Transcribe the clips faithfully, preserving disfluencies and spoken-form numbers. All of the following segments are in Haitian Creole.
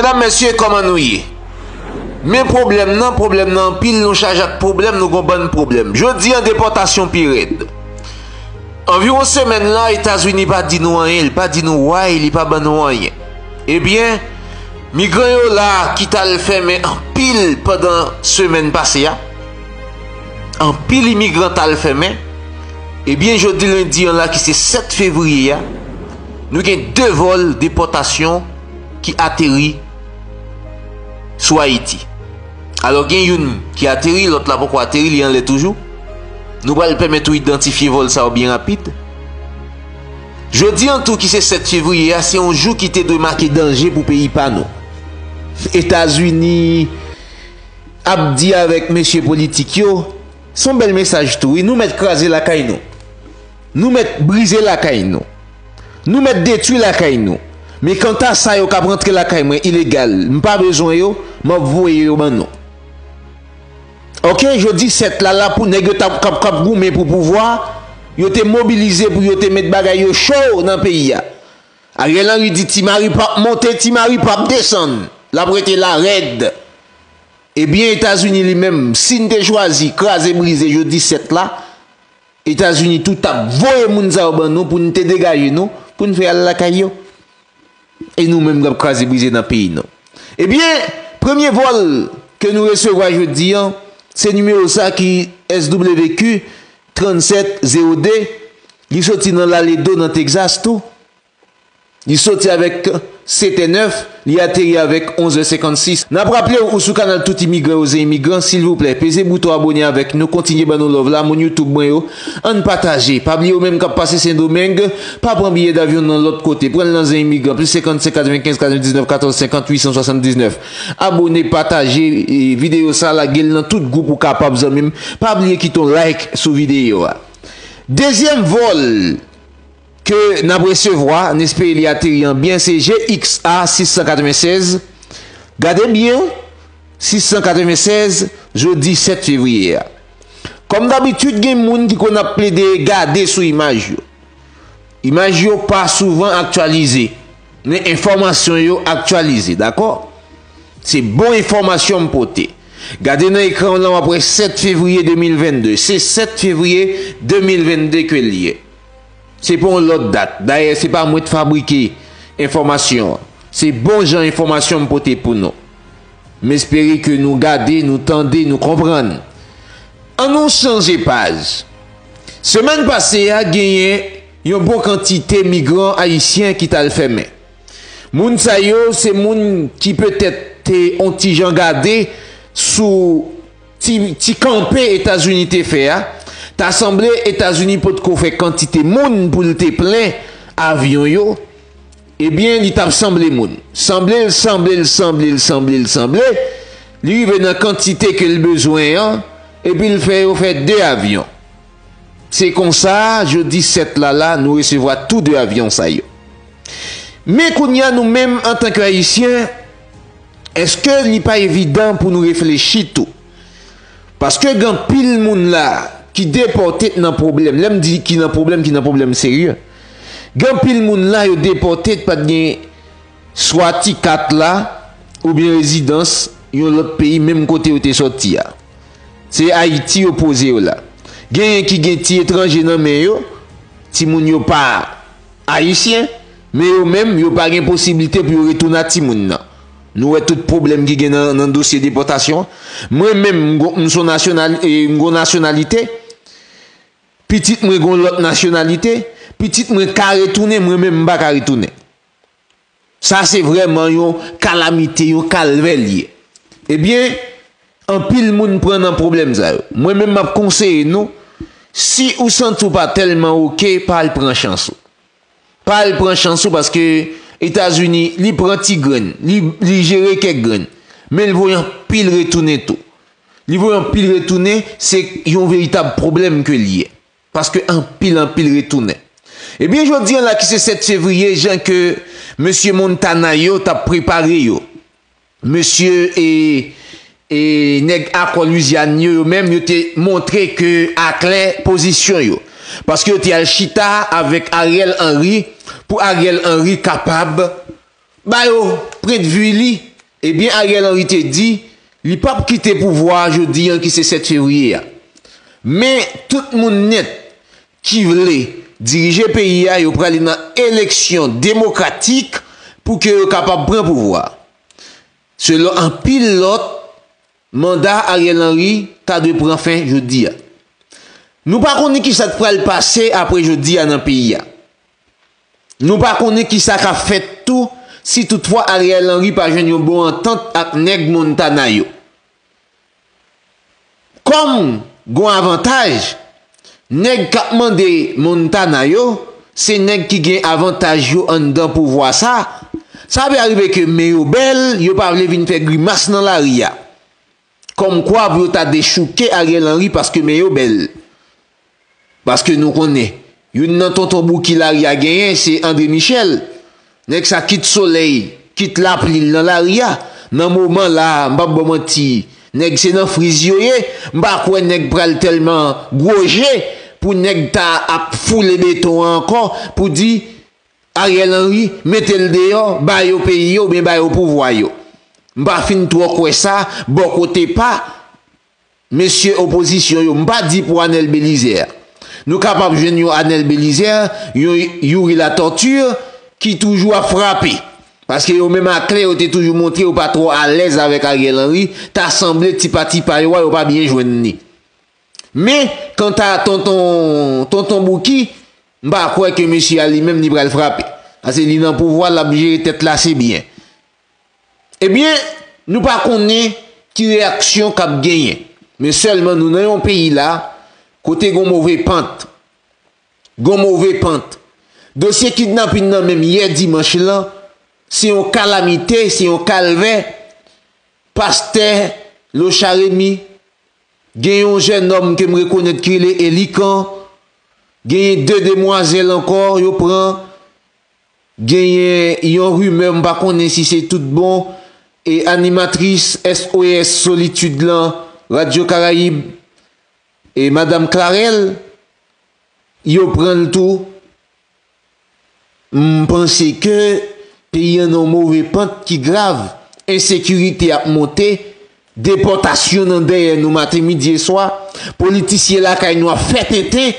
Medam, mesye, kòman nou ye? Men pwoblèm nan, pwoblèm nan anpil, nou chaje ak pwoblèm, nou gon bann pwoblèm. Jodi an, depòtasyon pi rèd. Anviwon semèn la, Etazini pa di nou anyen, li pa di nou why, li pa ban nou anyen. Ebyen, migran yo la ki t al fèmen anpil pandan semèn pase a, anpil imigran t al fèmen. Ebyen, jodi lendi an la, ki se sèt fevriye a, nou gen de vòl depòtasyon ki ateri sou Ayiti. Alò, gen youn ki ateri, lòt la poko ateri, li anlè toujou. Nou pral pèmèt ou idantifye vòl sa yo byen rapid. Jodi an tou, ki se sèt fevriye a, se yon jou ki te dwe make danje pou peyi pa nou. Etazini ap di avèk mesye politik yo, se yon bèl mesaj tou, wi, nou mèt kraze lakay nou. Nou mèt brize lakay nou. Nou mèt detwi lakay nou. Men kanta sa yo k ap rantre lakay mwen ilegal, m pa bezwen yo, m ap voye yo ban nou. Oke, jodi sèt la, la pou nèg yo t ap, k ap, k ap goumen pou pouvwa, yo te mobilize pou yo te met bagay yo cho nan peyi a. Ariel Henry di Ti Mari p ap monte, Ti Mari p ap desann. L ap rete la rèd. Ebyen, Etazini li menm, si n te chwazi kraze brize jodi sèt la, Etazini tou t ap voye moun sa yo ban nou pou n te degaje nou, pou n fè al lakay yo. E nou menm k ap kraze brize nan peyi nou. Ebyen, premye vòl ke nou resevwa jodi an, se nimewo sa ki S W Q trannsèt zewo de, li soti nan Laredo nan Texas tou. Li soti avèk sèt è nèf, li ateri avèk onz è senkannsis. N ap raple w, ou sou kanal Tout Imigran yo, Zen Imigran, silvouplè, peze bouton abòne avèk nou, kontinye ban nou love la, moun YouTube mwen yo, ann pataje. Pa bliye ou menm k ap pase Sendomeng, pa pran biyè davyon nan lòt kote, pran l nan Zen Imigran, plis senkannsenk, katrevenkenz, katrevendiznèf, katòz, senkant, uit san swasanndiznèf. Abòne, pataje, e, videyo sa, lage l nan tout gwoup ou kapab, zanmi m. Pa bliye kite yon like sou videyo a. Dezyèm vòl ke n ap resevwa, n espere li ateri an byen, se G X A sis san katrevennsèz. Gade byen, sis san katrevennsèz, jodi sèt fevriye a. Kòm dabitid, gen moun ki konn ap plede gade sou imaj yo. Imaj yo pa souvan aktyalize, men enfòmasyon yo aktyalize, dakò? Se bon enfòmasyon m pote. Gade nan ekran w lan, w ap wè sèt fevriye de mil vennde. Se sèt fevriye de mil vennde ke l ye. Se pa yon lòt dat. Dayè, se pa mwen t fabrike enfòmasyon an. Se bon jan enfòmasyon m pote pou nou. M espere ke nou gade, nou tande, nou konprann. Ann nou chanje paj. Semèn pase a, genyen yon bon kantite migran ayisyen ki t al fèmen. Moun sa yo, se moun ki petèt te on ti jan gade sou ti, ti kanpe Etazini te fè a. Ta sanble Etazini potko fè kantite moun pou l te plen avyon yo. Ebyen, li t ap sanble moun. Sanble l, sanble l, sanble l, sanble l, sanble. Li rive nan kantite ke l bezwen an, epi l fè yo fè de avyon. Se konsa, jodi sèt la, la, nou resevwa tou de avyon sa yo. Men kounye a, nou menm, antanke Ayisyen, èske li pa evidan pou nou reflechi tou? Paske gen anpil moun la ki depòte nan pwoblèm. Lè m di ki nan pwoblèm, ki nan pwoblèm serye. Gen anpil moun la, yo depòte, pa t gen swa ti kat la, oubyen rezidans yon lòt peyi, menm kote yo te sòti a. Se Ayiti yo poze yo la. Genyen ki gen ti etranje nan men yo, timoun yo pa ayisyen, men yo menm, yo pa gen posiblite pou yo retounen ak timoun nan. Nou wè tout pwoblèm ki gen nan, nan dosye depòtasyon. Mwen menm, m gon, m son nasyonal-, e, m gon nasyonalite. Pitit mwen gon lòt nasyonalite. Pitit mwen ka retounen, mwen menm m pa ka retounen. Sa se vrèman yon kalamite, yon kalvè l ye. Ebyen, anpil moun pran nan pwoblèm sa yo. Mwen menm m ap konseye nou, si ou santi w pa tèlman oke, pa al pran chans ou. Pa al pran chans ou paske Etazini, li pran ti grenn, li, li jere kèk grenn. Men l voye anpil retounen tou. Li voye anpil retounen, se yon veritab pwoblèm ke l ye. Paske anpil, anpil retounen. Ebyen, jodi an la ki se sèt fevriye, jan ke mesye Montana yo t ap prepare yo. Mesye e, e nèg Akò Lwizyàn yo, yo menm, yo te montre ke aklè pozisyon yo. Paske yo te al chita avèk Ariel Henry, pou Ariel Henry kapab ba yo pwendvi li Ebyen, Ariel Henry te di li p ap kite pouvwa a jodi a ki se sèt fevriye a. Men, tout moun nèt ki vle dirije peyi a, yo prale nan eleksyon demokratik pou ke yo kapab pran pouvwa a. Selon anpil lòt, manda Ariel Henry ta dwe pran fen jodi a. Nou pa konnen kisa k pral pase apre jodi a nan peyi a. Nou pa konnen kisa k ap fèt tou si toutfwa Ariel Henry pa jwenn yon bon antant ak nèg Montana yo. Kòm gon avantaj, nèg k ap mande Montana yo, se nèg ki gen avantaj yo anndan pouvwa sa. Sa vle rive ke men yo bèl, yo pa vle vin fè grimas nan lari a. Kòmkwa pou yo ta dechouke Ariel Henry paske men yo bèl. Paske nou konnen, youn nan tonton bouki lari a genyen, se André Michel. Nèg sa kit solèy, kit lapli l nan lari a. Nan moman la a, m p ap ba w manti, nèg se nan friz yo ye. M pa kwè nèg pral tèlman gwo je pou nèg ta ap foule beton an ankò pou di Ariel Henry, mete l deyò, ba yo peyi yo, oubyen ba yo pouvwa yo. M pa fin twò kwè sa, bò kote pa mesye opozisyon yo, m pa di pou Anèl Belizaire. Nou kapab jwenn yon Anèl Belizaire, yon Youri Latortue ki toujou ap frape. Paske yo menm aklè, yo te toujou montre yo pa twò alèz avèk Ariel Henry, ta sanble ti pati pa yo a, yo pa byen jwenn li. Men, kanta tonton, tonton Bouki, m pa kwè ke mesye a li menm li pral frape. Paske li nan pouvwa, l ap jere tèt la, se byen. Ebyen, nou pa konnen ki reyaksyon k ap genyen. Men sèlman nou nan yon peyi la, kote gon move pant. Gon move pant. Dosye kidnapin nan menm yè dimanch lan, se yon kalamite, se yon kalvè. Pastè Locha Remy, gen yon jènòm ke m rekonèt ki rele Elikan, genyen de demwazèl ankò yo pran, genyen yon rimè, m pa konnen si se tout bon, e animatris S O S Solitude lan, Radyo Karayib, e Madanm Clarel, yo pran l tou. M panse ke peyi an nan yon move pant ki grav. Ensekirite ap monte, depòtasyon nan dèyè nou maten, midi e swa, politisyen lakay nou ap fè tenten.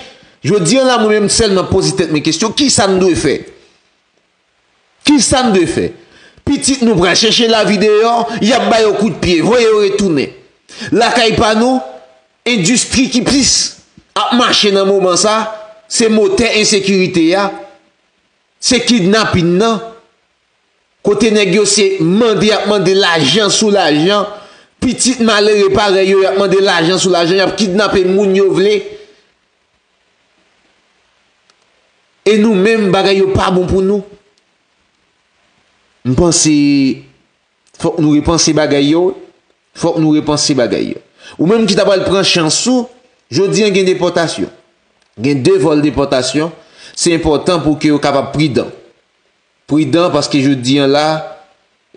Jodi an la, mwen menm sèl m ap poze tèt mwen kesyon, kisa n dwe fè? Kisa n dwe fè? Pitit nou pral chèche lavi deyò, y ap ba yo kout pye, voye yo retounen. Lakay pa nou, endistri ki plis ap mache nan moman sa, se motè ensekirite a, se kidnapin nan. Kote nèg yo se mande, y ap mande lajan sou lajan. Pitit malere parèy yo, y ap mande lajan sou lajan, y ap kidnape moun yo vle. E nou menm, bagay yo pa bon pou nou. M panse fòk nou repanse bagay yo. Fòk nou repanse bagay yo. Ou menm ki ta pral pran chans ou, jodi an gen depòtasyon. Gen de vòl depòtasyon. Se enpòtan pou ke yo kapab pridan. Pridan paske jodi an la,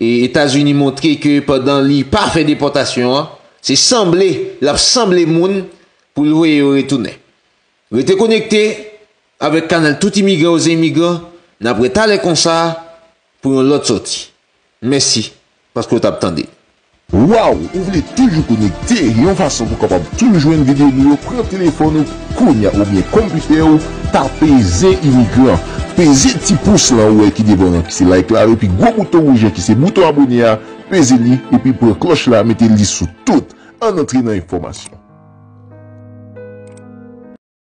e Etazini montre ke pandan li pa fè depòtasyon an, se sanble, l ap sanble moun pou l voye yo retounen. Rete konekte avèk kanal Tout Imigran Oze Imigran, n ap retalè konsa pou yon lòt sòti. Mèsi paske w t ap tande. Waw, ou vle toujou konekte yon fason pou w kapab toujou jwenn videyo nou yo? Pran telefòn ou kounye a oubyen konpitè w, tape Zen Imigran. Peze ti pous lan ou wè ki devan w an ki se like la, epi gwo bouton wouj an ki se bouton abòne a, peze li, epi pran klòch la, mete li sou tout. Ann antre nan enfòmasyon.